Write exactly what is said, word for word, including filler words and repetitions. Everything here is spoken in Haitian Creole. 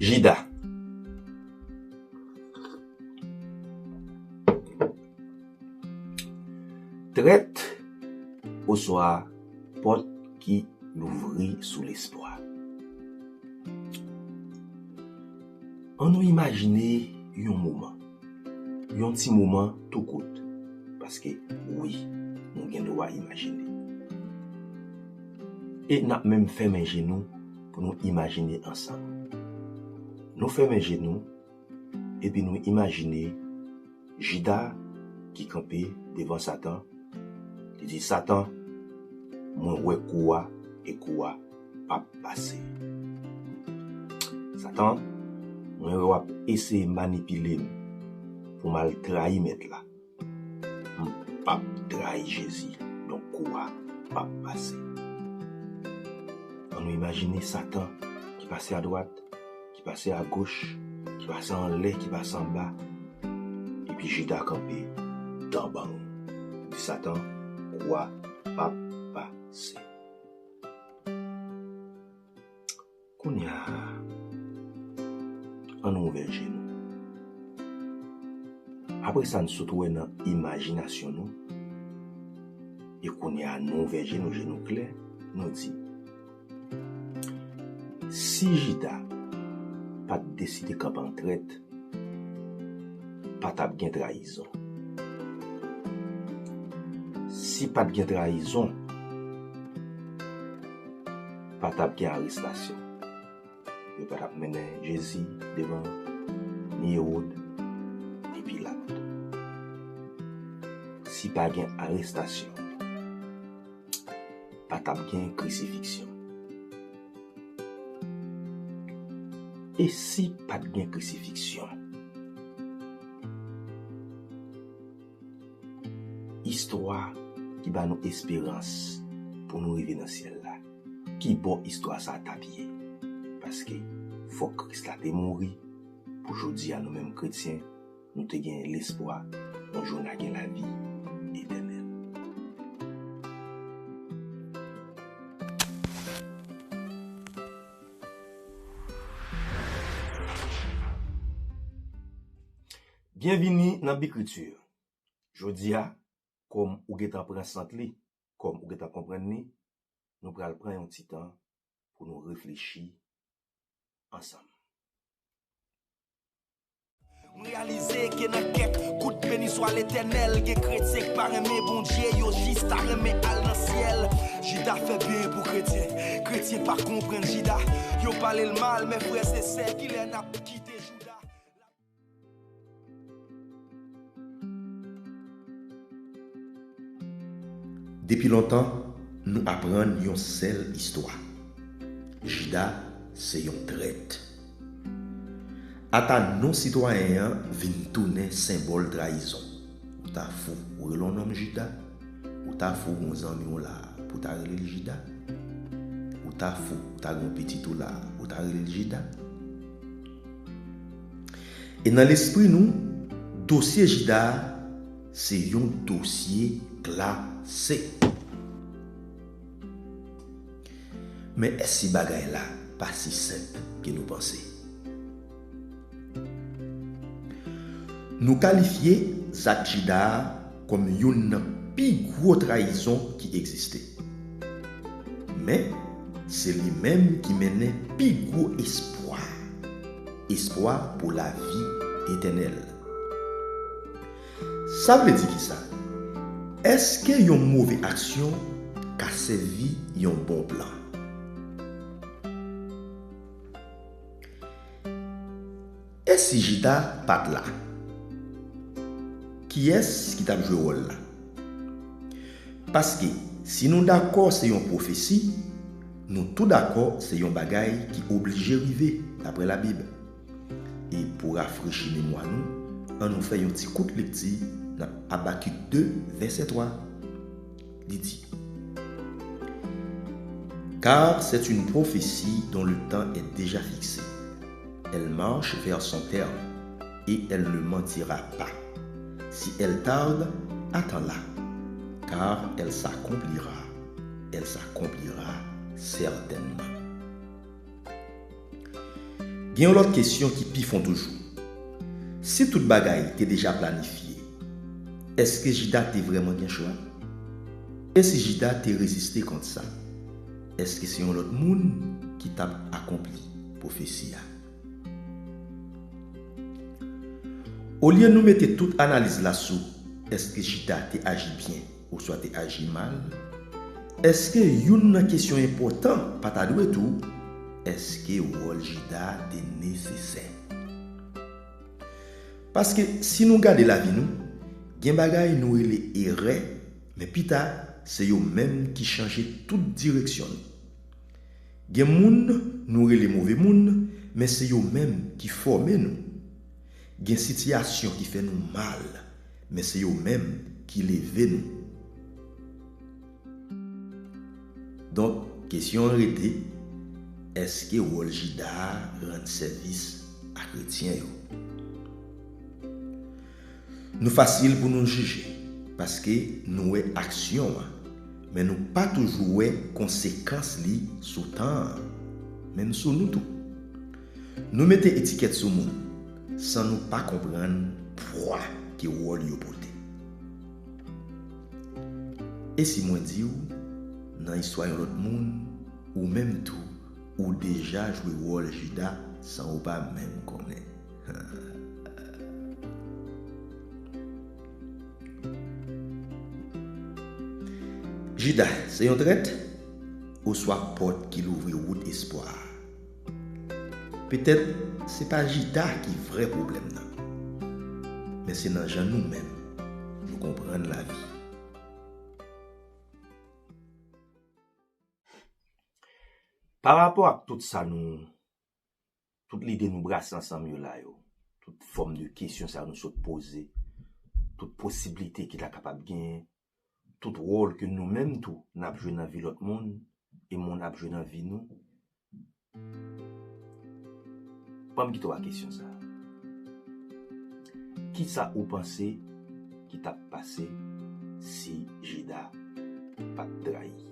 Jida. Trèt oswa pòt ki louvri sou lespwa. Annou imajine yon moman. Yon ti moman tou kout. Paske, wi, nou gen dwa imajine. E n ap menm fèmen je nou pou nou imajine ansanm. Nou fèmen je nou, epi nou imajine Jida ki kanpe devan Satan, li di, Satan, mwen wè kou a, e kou a p ap pase. Satan, mwen wè w ap eseye manipile m pou m al trayi Mèt la. M p ap trayi Jezi, donk kou a p ap pase. Annou imajine Satan ki pase adwat, ki pase agoch, ki pase anlè, ki pase anba. Epi Jida kanpe, dan bang. Di Satan, kou a p ap pase. Kounye a, annou ouvè je nou. Apre sa n sot wè nan imajinasyon nou, e kounye a nou ouvè je nou, je nou klè, nou di, si Jida pa t deside kanpe an trèt, pa t ap gen trayizon. Si pa t gen trayizon, pa t ap gen arestasyon. Yo pa t ap mennen Jezi devan ni Ewòd ni Pilat. Si pa gen arestasyon, pa t ap gen krisifiksyon. E si pa t gen krisifiksyon? Istwa ki ba nou esperans pou nou rive nan syèl la. Ki bò istwa sa a t ap ye? Paske fòk Kris la te mouri pou jodi a nou menm kretyen, nou te gen lespwa yon jou n a gen lavi etènèl. Byenvini nan Bikriti. Jodi a, kòm ou gentan pran sant li, kòm ou gentan konprann li, nou pral pran yon ti tan pou nou reflechi ansanm. M reyalize ke nan kèk kout beniswa Letènèl, gen kretyen k pa renmen Bondye, yo jis ta renmen al nan syèl. Jida fè byen pou kretyen. Kretyen pa konprann Jida. Yo pale l mal, men frè e sè, kilè n ap kite Jida? Depi lontan, nou aprann yon sèl istwa. Jida se yon trèt. Ata non sitwayen an vin tounen senbòl trayizon. Ou ta fou, ou rele yon nonm Jida. Ou ta fou, gon zanmi w la, pou ta rele l Jida. Ou ta fou, ou ta gon pitit ou la, ou ta rele l Jida. E nan lespri nou, dosye Jida a se yon dosye klase. Men èske bagay la pa si senp ke nou panse? Nou kalifye zak Jida a kòm youn nan pi gwo trayizon ki egziste. Men, se li menm ki mennen pi gwo espwa, espwa pou lavi etènèl. Sa vle di kisa? Èske yon move aksyon ka sèvi yon bon plan? E si Jida pa t la? Kiyès ki t ap jwe wòl la? Paske, si nou dakò se yon pwofesi, nou tou dakò se yon bagay ki oblije rive, dapre Labib. E pou rafrechi memwa nou, annou fè yon ti kout lekti nan Abakik de, vèsè twa. Li di, Car c'est une prophétie dont le temps est déjà fixé. Elle marche vers son terme, et elle ne mentira pas. Si elle tarde, attends-la, car elle s'accomplira, elle s'accomplira certainement. Gen yon lòt kesyon ki pi fon toujou. Si tout bagay te deja planifye, èske Jida te vrèman gen chwa? E si Jida te reziste kont sa, èske se yon lòt moun ki t ap akonpli pwofesi a? Olye nou mete tout analiz la sou èske Jida te aji byen oswa te aji mal, èske youn nan kesyon enpòtan pa ta dwe tou, èske wòl Jida te nesesè? Paske si nou gade lavi nou, gen bagay nou rele erè, men pita, se yo menm ki chanje tout direksyon nou. Gen moun nou rele move moun, men se yo menm ki fòme nou. Gen sitiyasyon ki fè nou mal, men se yo menm ki leve nou. Donk, kesyon an rete, èske wòl Jida a rann sèvis a kretyen yo? Nou fasil pou nou jije, paske nou wè aksyon an, men nou pa toujou wè konsekans li sou tan an, menm sou nou tou. Nou mete etikèt sou moun, san nou pa konprann pwa ke wòl yo pote. E si mwen di w, nan istwa yon lòt moun, ou menm tou, ou deja jwe wòl Jida san ou pa menm konnen? Jida, se yon trèt? Oswa pòt ki louvri wout espwa a? Petèt, se pa Jida ki vrè pwoblèm nan, men se nan jan nou menm nou konprann lavi. Pa rapò ak tout sa nou, tout lide nou brase ansanm yo la yo, tout fòm de kesyon sa nou sot poze, tout posiblite ki ta kapab genyen, tout wòl ke nou menm tou n ap jwe nan vi lòt moun, e moun ap jwe nan vi nou, ban m kite w ak kesyon sa a. Kisa ou panse ki t ap pase si Jida pa t trayi?